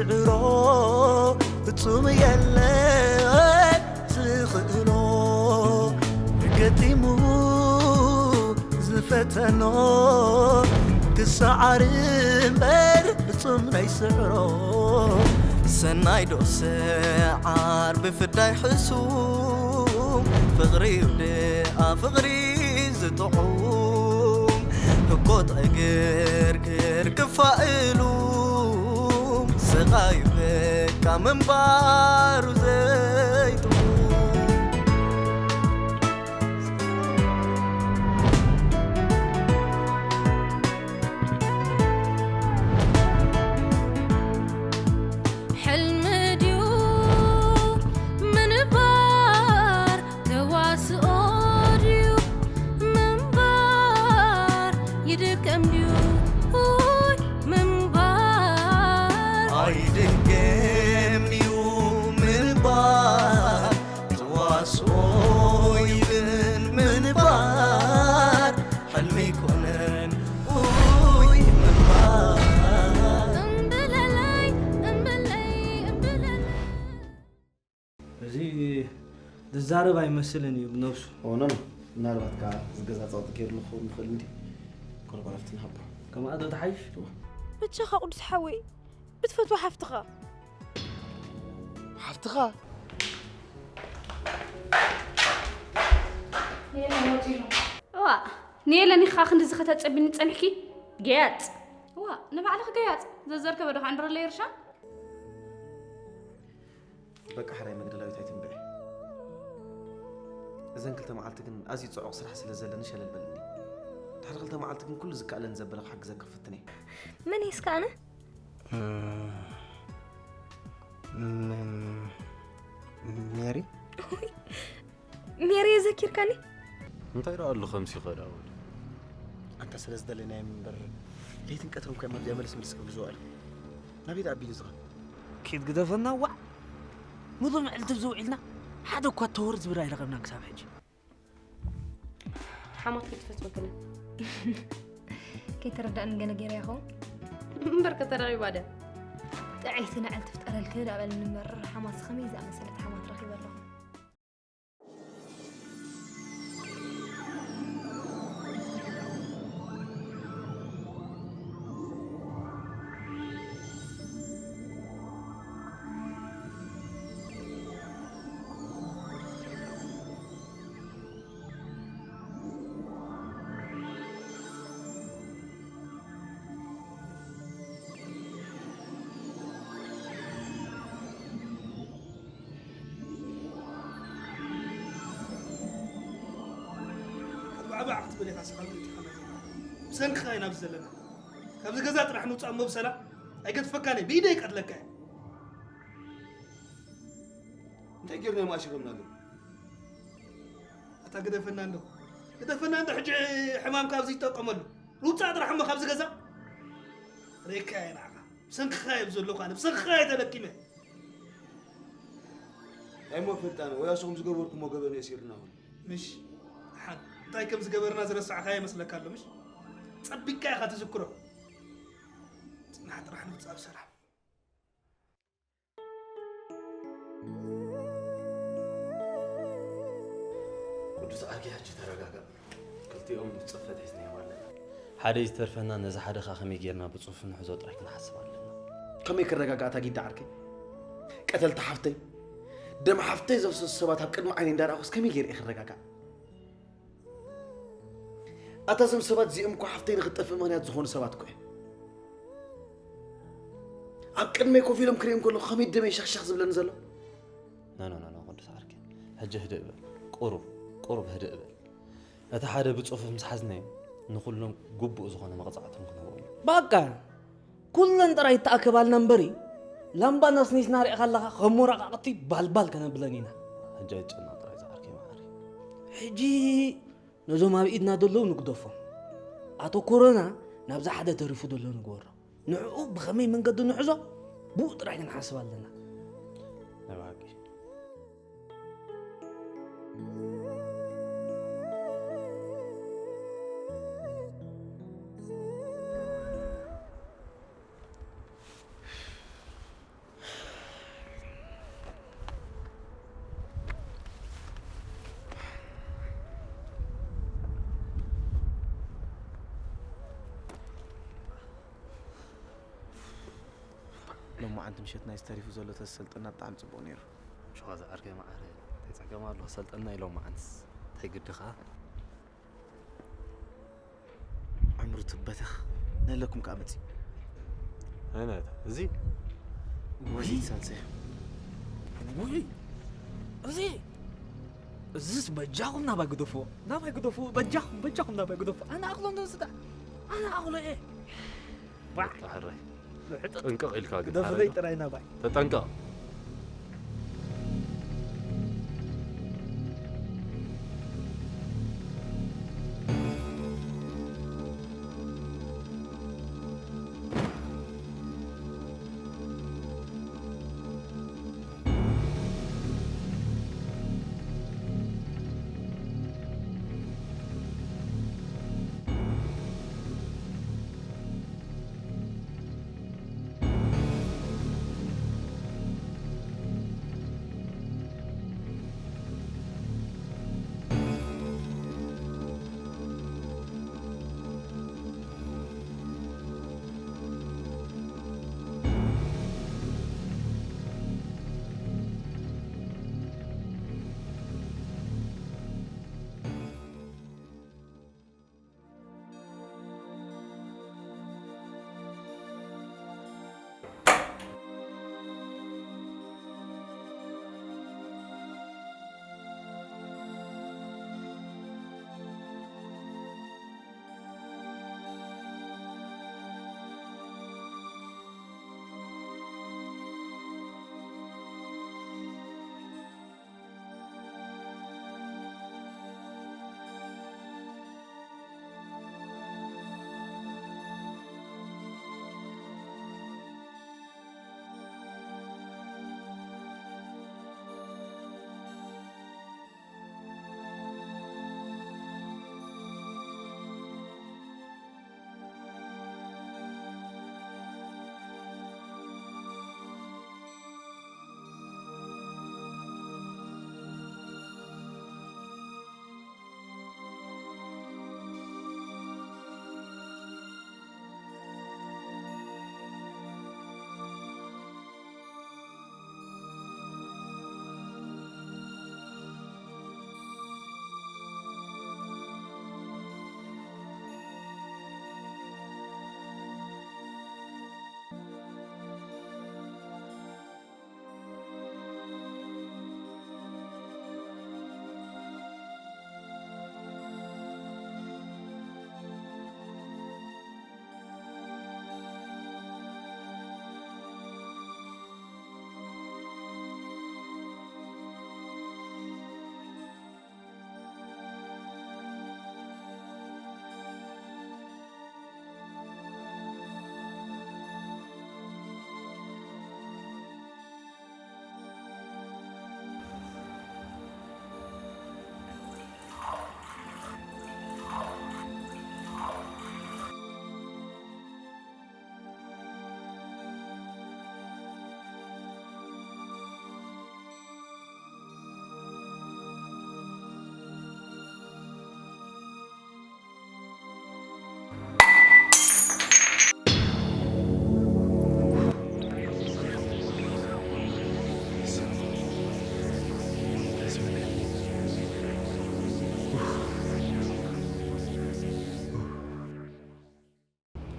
ሮ ፍጹም የለን ዝኽእሎ፣ ገጢሙ ዝፈተኖ፣ ክሰዓር እምበር ፍጹም ናይ ስዕሮ። ሰናይ ዶ ሰዓር ብፍዳይ ሕሱም፣ ፍቕሪ ደኣ ፍቕሪ ዝጥዑም፣ ህኮት ዕግርግር ክፋእሉ፣ ስቓዩ በቃ ምንባሩ ዘይጥዑም። ሕልሚ ድዩ ምንባር፣ ተዋስኦ ድዩ ምንባር፣ ይድከም ድዩ ውይ ምንባር። ኣይድገም ድዩ ምንባር፣ ተዋስኦ ይብን ምንባር፣ ሕልሚ ኣይኮነን ውይ ምንባር። እምብለለይ፣ እምብለይ፣ እምብለለይ። እዚ ዝዛረብ ኣይመስልን እዩ ብነብሱ። ኦ፣ ኖ፣ ኖ። ምናልባት ከኣ ዝገዛ ጸቕጢ ገይሩሉ ክኸውን ይኽእል እንዲ። ኮርኮረፍቲ ንሃቦ። ከምኣ ዶ ትሓይሽ? እዋ። በጃኻ ቅዱስ ሓወይ፣ ብትፈትዋ ሓፍትኻ። ሓፍትኻ? እዋ፣ ንየለኒ ኸኣ ክንድዚ ከተጸብኒ ጸኒሕኪ? ገያጽ። እዋ፣ ንባዕልኺ ገያጽ። ዘዘርከበ ዶ ኸዓ እንድረለይ ርሻን? በቃ ሕራይ መግደላዊት ኣይትንብዒ። እዘን ክልተ መዓልቲ ግን ኣዝዩ ጽዑቕ ስራሕ ስለ ዘለኒ ሸለል በልኒ። ድሕሪ ክልተ መዓልቲ ግን ኩሉ ዝከኣለኒ ዘበለ ክሕግዘኪ ክፍትን እየ። መን እየ እስከ ኣነ? እም፣ ም-፣ ሜሪ? ሜሪ የዘኪርካኒ? እንታይ ደኣ ኣሎ ከምሲ ይኸዳ ወዲ? ኣንታ ስለ ዝደለናዮም እምበር ለይትን ቀትርን እኮ እዮም ኣብዚኣ መልስ መልስ ክብሉ ዝውዕሉ። ናበይ ደኣ ኣቢሉ ዝኸ? ኪድ ግደፈና ዋዕ። ሙሉእ መዕልቲ ኣብዚ ውዒልና ሓደ እኳ ተወር ዝብል ኣይረኸብናን ክሳብ ሕጂ። ሓማት ክትፈትወክነ። ከይተረዳእኒ ገለ ገይረ ይኸውን? እምበር ከተረኺባ ድያ? ጥዕይቲ ንዕል ትፍጠረልኪ ደኣ በልኒ እምበር ሓማትስ ከመይ ዝኣመሰለት ሓማት ረኺበ ኣለኹ። ባዕባዕ ክትብል ኢኻ፣ ስኻ ርኢኻ ማለት እዩ። ብሰንክኻ ኢና ኣብዚ ዘለና። ካብዚ ገዛ ጥራሕ ምውጻእ እሞ ብሰላም ኣይገድፈካን እየ፣ ብኢደይ ይቀትለካ እየ። እንታይ ጌርና እዮም ኣሲሮምና ግን? ኣታ ግደፈና እንዶ፣ ግደፈና እንዶ፣ ሕጂ ሕማምካ ኣብዚ ይጠቀመሉ። ውጻእ ጥራሕ እሞ ካብዚ ገዛ። ሬካ እየ ንዓኻ። ብሰንክኻ እየ ኣብዚ ዘለኹ ኣነ፣ ብሰንክኻ እየ ተለኪመ። እንታይ እሞ ፍልጣነ፣ ወይ ኣስኹም ዝገበርኩሞ ገበን የሲርና ኹን። ምሽ፣ ደሓን እንታይ ከም ዝገበርና ዝረሳዕካ ይመስለካ ኣሎ፣ ምሽ? ጸቢቅካ ኢኻ ትዝክሮ። ጽናሕ ጥራሕ ንውጻእ ብሰላም። ቅዱስ ዓርኪ፣ ሕጂ ተረጋጋእ። ክልቲኦም ጽፈት ሒዝናዮም ኣለና። ሓደ እዩ ዝተርፈና፣ ነዚ ሓደ ኸኣ ከመይ ጌርና ብጽፉፍ ንሕዞ ጥራይ ክንሓስብ ኣለና። ከመይ ክረጋጋእ ኣታ ጊዳ ዓርከይ? ቀተልቲ ሓፍተይ፣ ደም ሓፍተይ ዘፍሰሱ ሰባት ኣብ ቅድሚ ዓይነይ እንዳረኣኹስ ከመይ ጌረ እየ ክረጋጋእ? ኣታ እዞም ሰባት እዚኦም እኮ ሓፍተይ ንኽትጠፍእ ምኽንያት ዝኾኑ ሰባት እኮ እዮም። ኣብ ቅድመይ ኮፍ ኢሎም ክርእዮም ከለኹ ከመይ ደመይ ሸኽሸኽ ዝብለኒ ዘሎ? ኖ፣ ኖ፣ ኖ፣ ኖ፣ ቅዱስ ዓርከይ። ሕጂ ህድእ በል። ቁሩብ፣ ቁሩብ ህድእ በል። እቲ ሓደ ብጽፉፍ ምስ ሓዝናዮ፣ ንኹሎም ግቡእ ዝኾነ መቕጻዕቶም ክንህቦም ኢና። ባቃ፣ ኩለን ጥራይ ይተኣከባልና እምበሪ፣ ላምባ ነስኒስና ሪእኻ ኣለኻ፣ ከም ወረቓቕቲ ባልባል ከነብለን ኢና። ሕጂ ኣይጨነቕ ጥራይ ዝዓርከይ መዓረይ። ሕጂ ነዞም ኣብ ኢድና ዘለዉ ንግደፎም። ኣቶ ኮሮና ናብዛ ሓደ ተሪፉ ዘሎ ንግበሮ። ንዕኡ ብኸመይ መንገዲ ንሕዞ፣ ብኡ ጥራይ ክንሓስብ ኣለና። ናይ ብሓቂ። ሎማዓንቲ ምሸት ናይዚ ተሪፉ ዘሎ ተሰልጠና ብጣዕሚ ጽቡቕ ነይሩ። ሽኻ ዝዓርከይ መዓረ፣ እንታይ ጸገም ኣሎ? ሰልጠና ኢሎም መዓንትስ እንታይ ግዲ ኸኣ? ዕምሩ ትበተኽ። ነለኩም ከኣ መጺ። ኣይናታ፣ እዚ? ወይ ሳልሰ። ወይ! እዚ! እዚስ በጃኹም ናባይ ግደፍዎ። ናባይ ግደፍዎ። በጃኹም፣ በጃኹም ናባይ ግደፍዎ። ኣነ ኣኽሎ እንዶ ስዳ። ኣነ ኣኽሎ እየ። ዋ! በቃ ሕራይ። ልሕጥጥ። ጥንቅቕ ኢልካ ግን ግደፈለይ ሓረዶ። ጥራይ ናባይ። ተጠንቀቕ።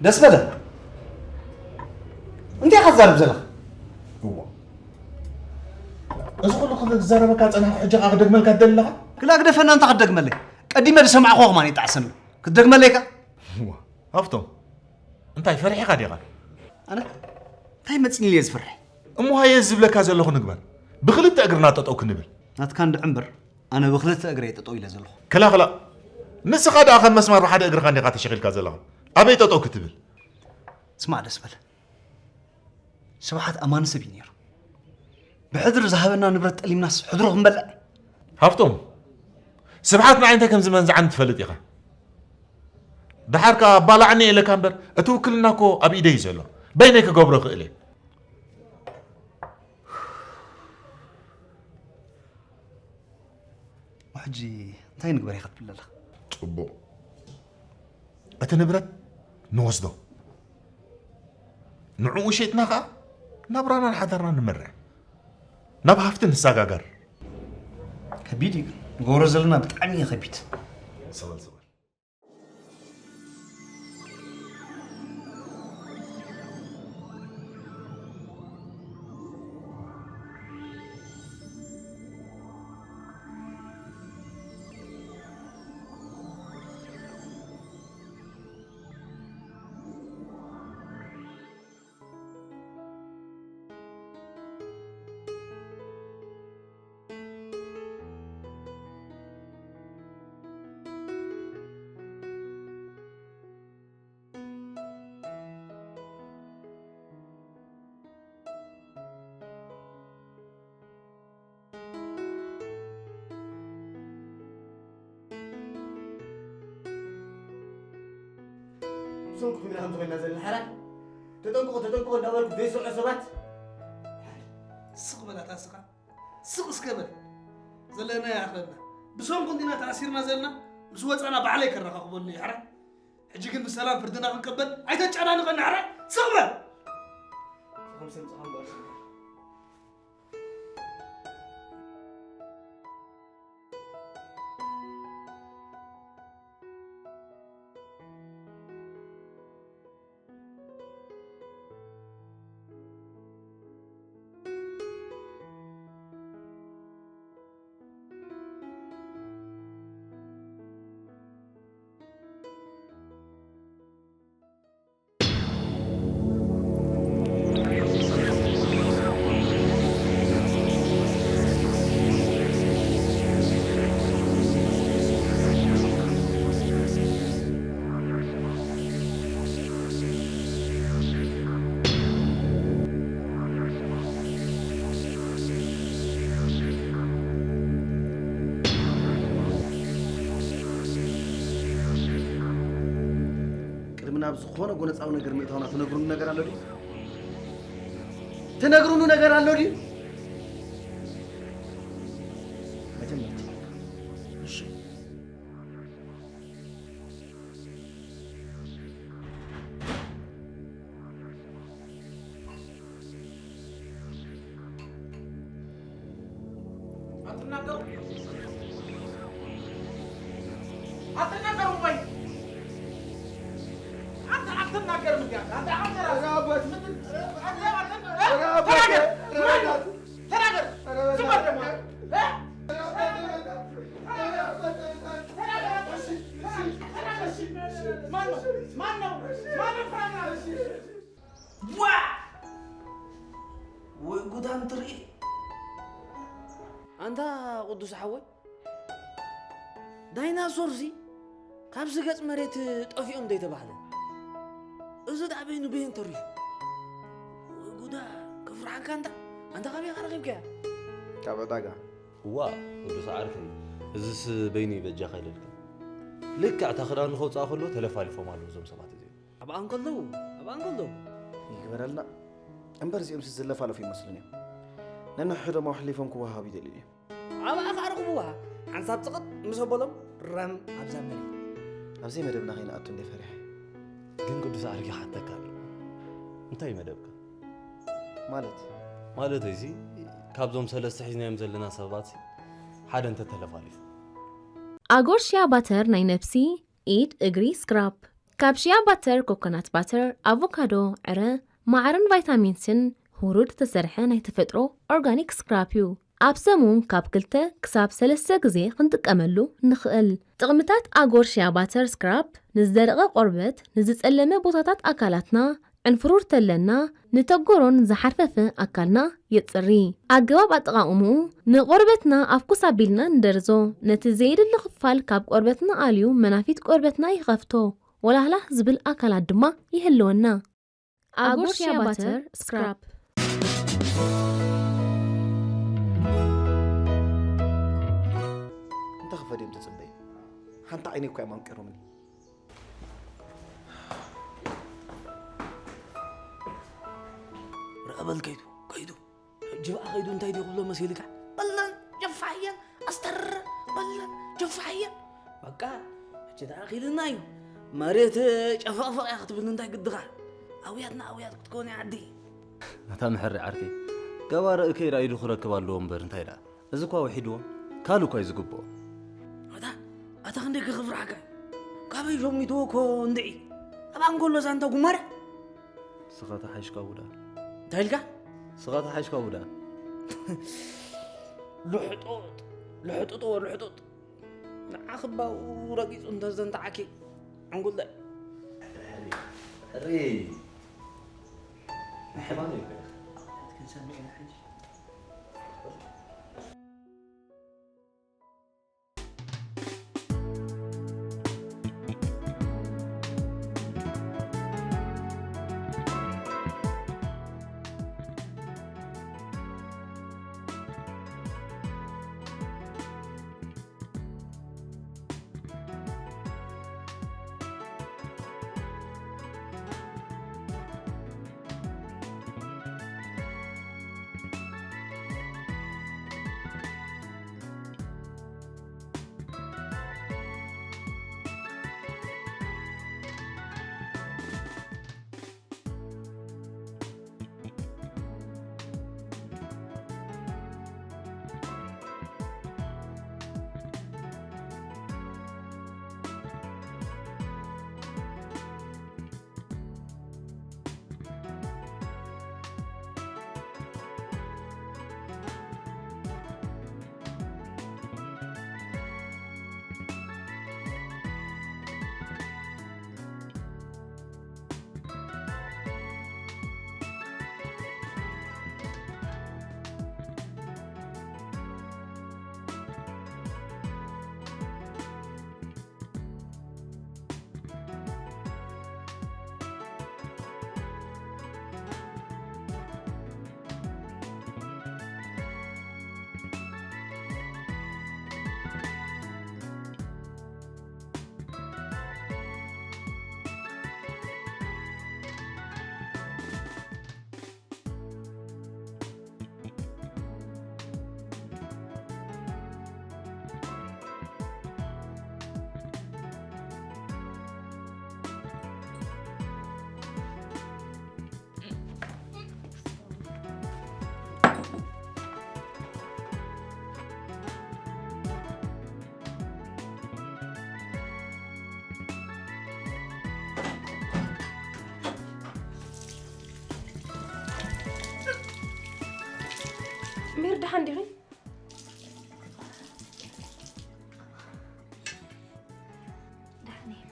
ደስ በለ። እንታይ ኢኻ ትዛረብ ዘለኻ? እዋ። እዚ ኩሉ ክዛረበካ ጸናሕኩ፣ ሕጂ ኸኣ ክደግመልካ ትደሊ ኣለኻ? ክላ ግደፈና፣ እንታይ ክትደግመለይ? ቀዲመ ዝሰማዕክዎ ከማን ይጠዓሰኒ። ክትደግመለይ ኢኻ? እዋ። ሃፍቶም፣ እንታይ ፈሪሕኻ ዲኻ? ኣነ? እንታይ መጺኒ ኢለ ዝፈርሕ? እሞ ሃየ ዝብለካ ዘለኹ ንግበር። ብኽልተ እግርና ጠጠው ክንብል። ናትካ እንድዒ እምበር፣ ኣነ ብኽልተ እግረይ ጠጠው ኢለ ዘለኹ። ክላ፣ ክላ። ንስኻ ደኣ ከም መስማር ብሓደ እግርኻ እንዲኻ ተሸኺልካ ዘለኻ። ኣበይ ጠጠው ክትብል? ስማዕ ደስ በለ። ስብሓት ኣማኒ ሰብ እዩ ነይሩ። ብሕድሪ ዝሃበና ንብረት ጠሊምናስ ሕድሮ ክንበልዕ? ሃፍቶም፣ ስብሓት ንዓይ እንታይ ከም ዝመንዝዓኒ ትፈልጥ ኢኻ። ደሓር ከኣ ኣባላዕኒ ኢለካ እምበር፣ እቲ ውክልና እኮ ኣብ ኢደይ እዩ ዘሎ። በይነይ ክገብሮ እኽእል እየ። ሕጂ እንታይ ንግበር ኢኻ ትብል ዘለኻ? ጽቡቕ። እቲ ንብረት ንወስዶ። ንዕኡ ሸይጥና ኸኣ ናብራናን ሓዳርናን ንምርዕ፣ ናብ ሃፍቲ ንሰጋገር። ከቢድ እዩ ግን፣ ንገብሮ ዘለና ብጣዕሚ እዩ ከቢድ። ሰበል ሰበል። ብሰንኩ ኮይና ከምዚ ኮይና ዘለና ሓራ። ተጠንቀቑ፣ ተጠንቀቑ እንዳበልኩ ዘይስምዑ ሰባት። ስቕ በል ኣታ ስኻ። ስቕ እስከ በል። ዘለና ይኣኽለና። ብሰንኩ እንዲና ተኣሲርና ዘለና። ምስ ወፃና ባዕለይ ከረኻኽበሉ እየ ሓራ። ሕጂ ግን ብሰላም ፍርድና ክንቀበል ኣይተጨናንቐና ሓራ። ስቕ በል። ቅድሚ ናብ ዝኾነ ጎነጻዊ ነገር ምእታውና ትነግሩኒ ነገር ኣሎ ድዩ? ትነግሩኒ ነገር ኣሎ ድዩ? መጀመርታ። እሺ። አትናገሩ፣ አትናገሩ ወይ? አንተ አትናገርም እንዴ? አንተ፣ አንተ ራስህ ኧረ አባት፣ ምንድን፣ አንተ፣ አንተ፣ ኧረ አባት፣ ተናገር። ኧረ ማን ነው? እናት። ተናገር። ኧረ ዝም በል ደግሞ። በእናትህ። እ? ኧረ አባት፣ ኧረ አባት፣ ኧረ አባት። ተናገር። እሺ፣ እሺ፣ ተናገር። እሺ፣ እሺ። ማን ነው? ማን ነው? ማን ነው? ተናገር። እሺ፣ እሺ። ዋ! ወይ ጉድ ኣንትርኢ። ኣንታ ቅዱስ ሓወይ፣ ዳይናሶርሲ ካብዚ ገጽ መሬት ጠፊኦም እንተይተባህለ፣ እዚ ደኣ በይኑ በየን ተሪፉ? ወይ ጉዳ፣ ከፍርሓካ ኣንታ። ኣንታ ካበይ ኢኻ ረኺብካያ? ካብ ዕዳጋ። እዋ፣ ቅዱስ ዓርከይ፣ እዝስ በይኑ እዩ በጃኻ ኢለልካ። ልክዕ እታ ክዳኑ ከውጽኣ ከሎ ተለፋሊፎም ኣለዉ እዞም ሰባት እዚኦም። ኣብኣ እንከለዉ፣ ኣብኣ እንከለዉ። ይግበረልና። እምበር እዚኦምሲ ዝለፋለፉ ይመስሉኒ እዮም። ነንሕዶም ኣሕሊፎም ክወሃቡ ይደልዩ እዮም። ኣብኣ ከኣ ረኽብዋ። ሓንሳብ ጽቕጥ ምስ ኣበሎም ረም ኣብዛ መሬት። ኣብ ዘይመደብና ከይንኣቱ እንደ ፈሪሐ። ግን ቅዱስ ኣድርጌ ክሓተካ ኣለኹ። እንታይ እዩ መደብካ? ማለት? ማለተይሲ፣ ካብዞም ሰለስተ ሒዝናዮም ዘለና ሰባትሲ ሓደ እንተተለፋሊፉ? ኣጎር ሽያ ባተር ናይ ነብሲ፣ ኢድ፣ እግሪ፣ ስክራፕ። ካብ ሽያ ባተር፣ ኮኮናት ባተር፣ ኣቮካዶ፣ ዕረ፣ መዓርን ቫይታሚንስን ህሩድ ዝተሰርሐ ናይ ተፈጥሮ ኦርጋኒክ ስክራፕ እዩ። ኣብ ሰሙን ካብ ክልተ ክሳብ ሰለስተ ግዜ ክንጥቀመሉ ንኽእል። ጥቕምታት ኣጎር ሽያ ባተር ስክራፕ ንዝደረቐ ቆርበት፣ ንዝጸለመ ቦታታት ኣካላትና፣ ዕንፍሩር ተለና፣ ንተጎሮን ዝሓርፈፈ ኣካልና የጽሪ። ኣገባብ ኣጠቓቕምኡ፣ ንቆርበትና ኣፍኩስ ኣቢልና ንደርዞ። ነቲ ዘየድሊ ክፋል ካብ ቆርበትና ኣልዩ መናፊት ቆርበትና ይኸፍቶ። ወላህላህ ዝብል ኣካላት ድማ ይህልወና። ኣጎር ሽያ ባተር ስክራፕ። እንታይ ክፈድዮም ትጽበይ? ሓንቲ ዓይነይ እኳ እዮም ኣንቂሮምኒ። ርአ በል ከይዱ፣ ከይዱ። ሕጂ ብኣ ከይዱ እንታይ ድዩ ክብሎ መሲልካ? በለን ጀፋየን ኣስተር በለን ጀፋየን። በቃ፣ ሕጂ ደኣ ኣኺልና እዩ። መሬት ጨፈቕፈቕ እያ ክትብልኒ እንታይ ግድኻ? ኣውያትና ኣውያት ክትከውን እያ ዓዲ። ኣታ ምሕሪ ዓርከይ፣ ገባር እከይ ራኢዱ ክረክብ ኣለዎ እምበር እንታይ ደኣ? እዚ እኳ ውሒድዎ፣ ካልእ እኳ እዩ ዝግብኦ። ኣታ፣ ኣታ ክንደይ ክፍርሓካ? ካበይ ሸሚትዎ እኮ እንድዒ? ኣብ ኣንጎሎ ዛንታ ጉማረ? ንስኻ ተሓይሽካ ቡዳ። እንታይ ኢልካ? ንስኻ ተሓይሽካ ቡዳ። ልሕጡጥ፣ ልሕጡጥ፣ ልሕጡጥ። ንዓኺ ባኡ ረጊጹ እንተዘንተዓኪ ዕንጉለ። ሕሪ፣ ንሕማም ይበልኽ። ክንሰምዕ ኢና ሕጂ። ሜሪ፣ ደሓን ዲኺ? ደሓን እየ።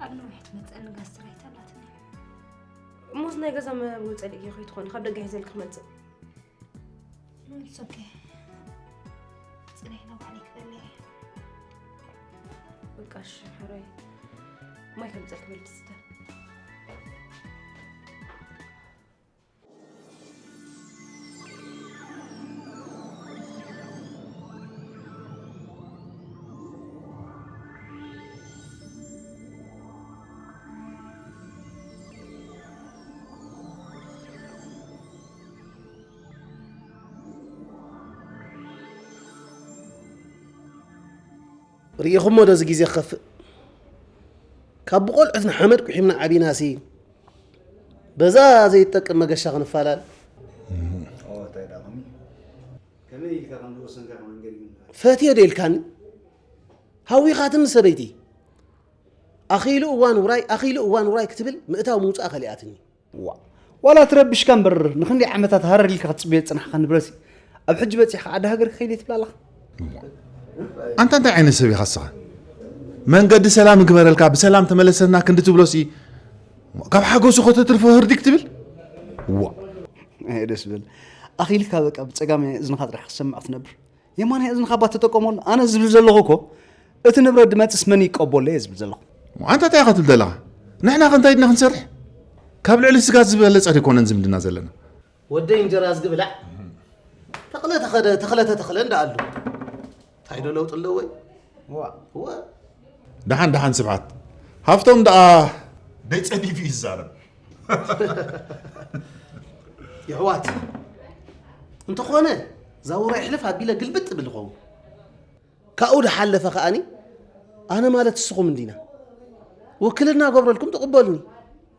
ኣብ ነዊሕ ትመፀኒ ጋስትራይት ኣላትኒ። እሞስ ናይ ገዛ መብልዒ ፀሊእኪ ከይትኾኒ ካብ ደገ ሒዘልኪ ክመፅእ። It's okay. ፅነይ፣ ናብ ባዕለይ ክበልዕ እየ። በቃ እሺ፣ ሕራይ ማይ ከምፀልኪ በሊ ትስተ። ርኢኹሞ ዶ እዚ ግዜ ክኸፍእ? ካብ ብቆልዑትና ሓመድ ቁሒምና ዓቢናሲ፣ በዛ ዘይትጠቅም መገሻ ክንፋላል። ኦ፣ እንታይ ደኣ ከመይ? ከመይ ኢልካ ከም ዝወሰንካ መንገዲ ምንታይ? ፈትየ ዶ ኢልካኒ? ሃዊኻትኒ ሰበይቲ። ኣኺሉ እዋን ውራይ፣ ኣኺሉ እዋን ውራይ ክትብል ምእታው ምውጻእ ከሊኣትኒ። ዋ፣ ዋላ ትረብሽካ እምበር፣ ንኽንደይ ዓመታት ሃረር ኢልካ ክትጽበዮ ዝጸናሕካ ንብረትሲ፣ ኣብ ሕጂ በጺሕካ ዓዲ ሃገር ክኸይድ እየ ትብላ ኣለኻ? ኣንታ እንታይ ዓይነት ሰብ ኢኻ እስኻ? መንገዲ ሰላም ይግበረልካ፣ ብሰላም ተመለሰና ክንዲ ትብሎሲ፣ ካብ ሓጎሱ ከተትርፎ ህርዲግ ትብል? ዋ። ኣይ፣ ደስ ዝብል። ኣኺልካ በቃ ብጸጋም እዝንኻ ጥራሕ ክትሰምዕ ትነብር። የማናይ እዝንኻ እባ ተጠቀመሉ። ኣነ ዝብል ዘለኹ እኮ፣ እቲ ንብረት ድመጽስ መን ይቀበሎ እየ ዝብል ዘለኹ። ኣንታ እንታይ ኢኻ ትብል ዘለኻ? ንሕና ከ እንታይ ድና ክንሰርሕ? ካብ ልዕሊ ስጋት ዝበለጸ ኣይኮነን ዝምድና ዘለና። ወደይ እንጀራ ዝግብላዕ ተኽለ ተኸለ፣ ተኽለ ተተኽለ እንዳ ኣሉ። እንታይ ዶ ለውጢ ኣለዎ? ዋ። እወ። ደሓን፣ ደሓን ስብሓት። ሃፍቶም ደኣ ደይ ጸዲፉ እዩ ዝዛረብ። የሕዋት፣ እንተኾነ፣ ዛውራ ይሕለፍ ኣቢለ ግልብጥ ብል ኸውን። ካብኡ ድሓለፈ ከኣኒ፣ ኣነ ማለት ንስኹም እንዲና። ውክልና ገብረልኩም ትቕበሉኒ።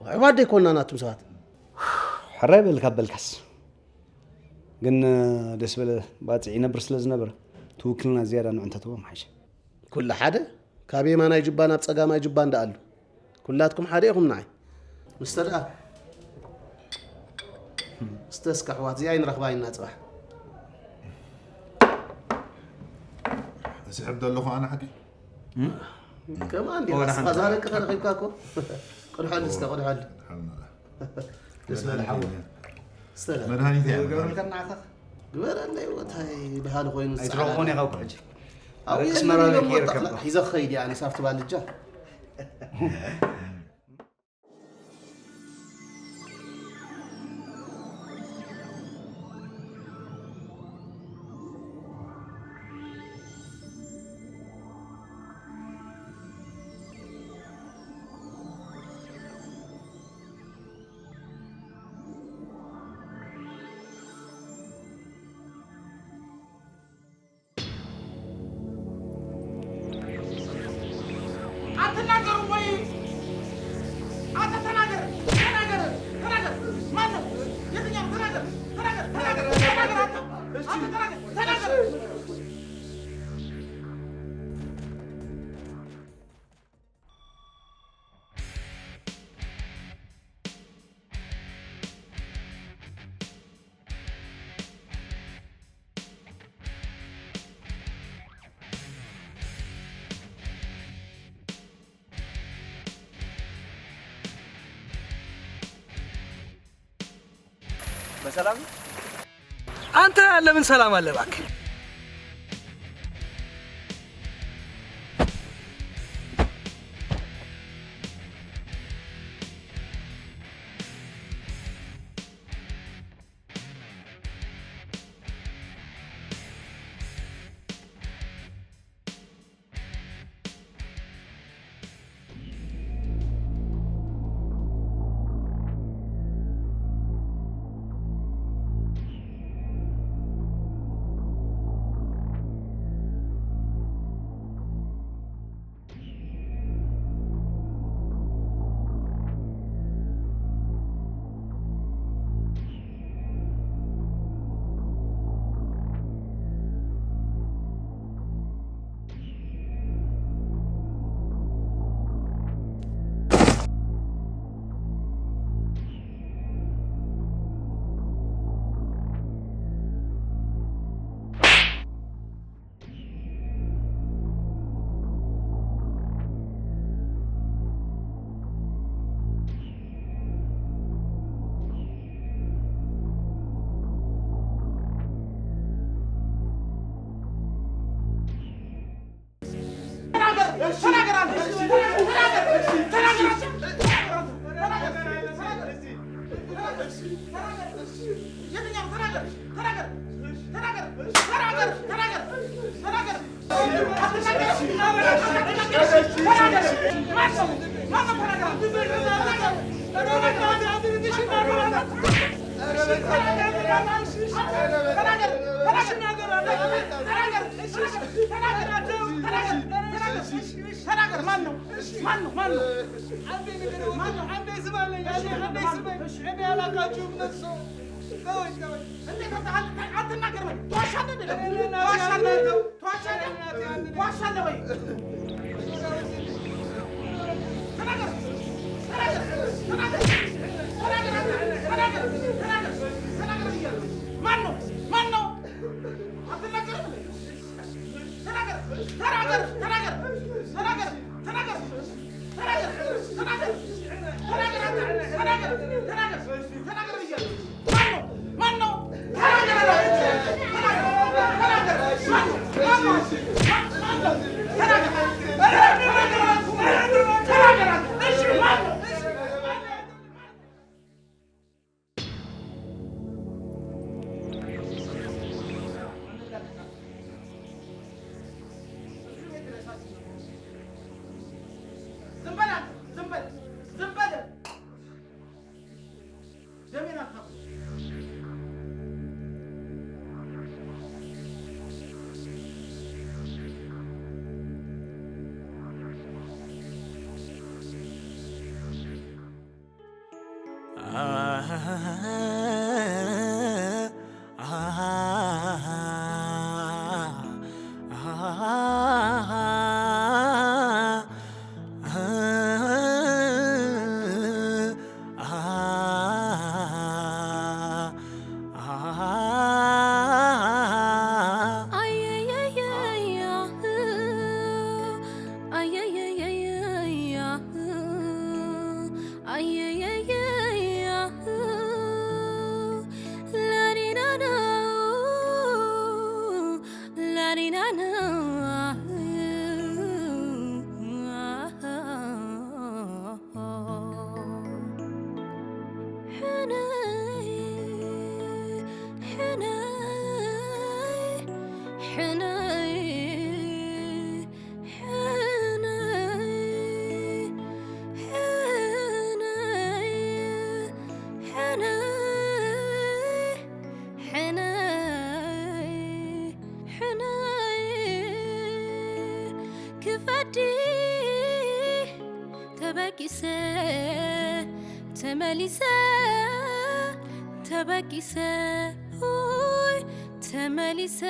ኣሕዋት ደይኮንና ናቱም ሰባት። ሕራይ በል ካብ በልካስ። ግን ደስ በለ ባጽዕ ይነብር ስለ ዝነበረ ትውክልና ዝያዳ ንዕንተትዎ ምሓሸ። ኩሉ ሓደ ካብ የማናይ ጅባ ናብ ጸጋማይ ጅባ እንዳኣሉ ኩላትኩም ሓደ ኢኹም ንዓይ። ምስተደኣ እስተ እስከ ኣሕዋት እዚኣ ይንረኽባ ኢና ጽባሕ። እስሕብ ዘለኹ ኣነ ሓቂ ከማን ዲ ራስኻ ዛረቂ ተረኺብካ እኮ ቅድሖል እስከ ቅድሖል ደስ በለ ሓወይ መድሃኒት እያ ገብረልከና ዓኻ ግበረለይ ወታይ ብሃል ኮይኑ ኣይትረኽቦን ኢኻ እኮ ሕጂ ኣብኡ ኣስመራ የለን ቤት እሞ ይርከብ ጠቕላላ ሒዘ ክኸይድ እያ ኣነስ ኣብቲ ባልጃ አትናገሩ ወይ አንተ ተናገር ተናገር ተናገር ማነው የትኛው ተናገር ተናገር ተናገር ተናገር አንተ አንተ ተናገር ተናገር በሰላም አንተ ለምን ሰላም አለ እባክህ? ተናገር ማን ነው? ማን ነው? ማን ነው? አንዴ ስማለኝ፣ አንዴ ስማኝ። እኔ አላውቃችሁም እነሱ። ተወኝ፣ ተወኝ። እንዴት አትናገር? ትዋሻለህ እንዴ? ትዋሻለህ? ትዋሻለህ? ትዋሻለህ ወይ? ተናገር። ተናገር። ተናገር። ተናገር። ተናገር። ተናገር ብያለሁ። ማን ነው? ማን ነው? አትናገርም እንዴ? ተናገር። ተናገር። ተናገር። ተናገር። ተናገር። ዝም በል አንተ፣ ዝም በል፣ ዝም በል። ደሜን አታፍስ። ተመሊሰ ተበጊሰ ኡይ ተመሊሰ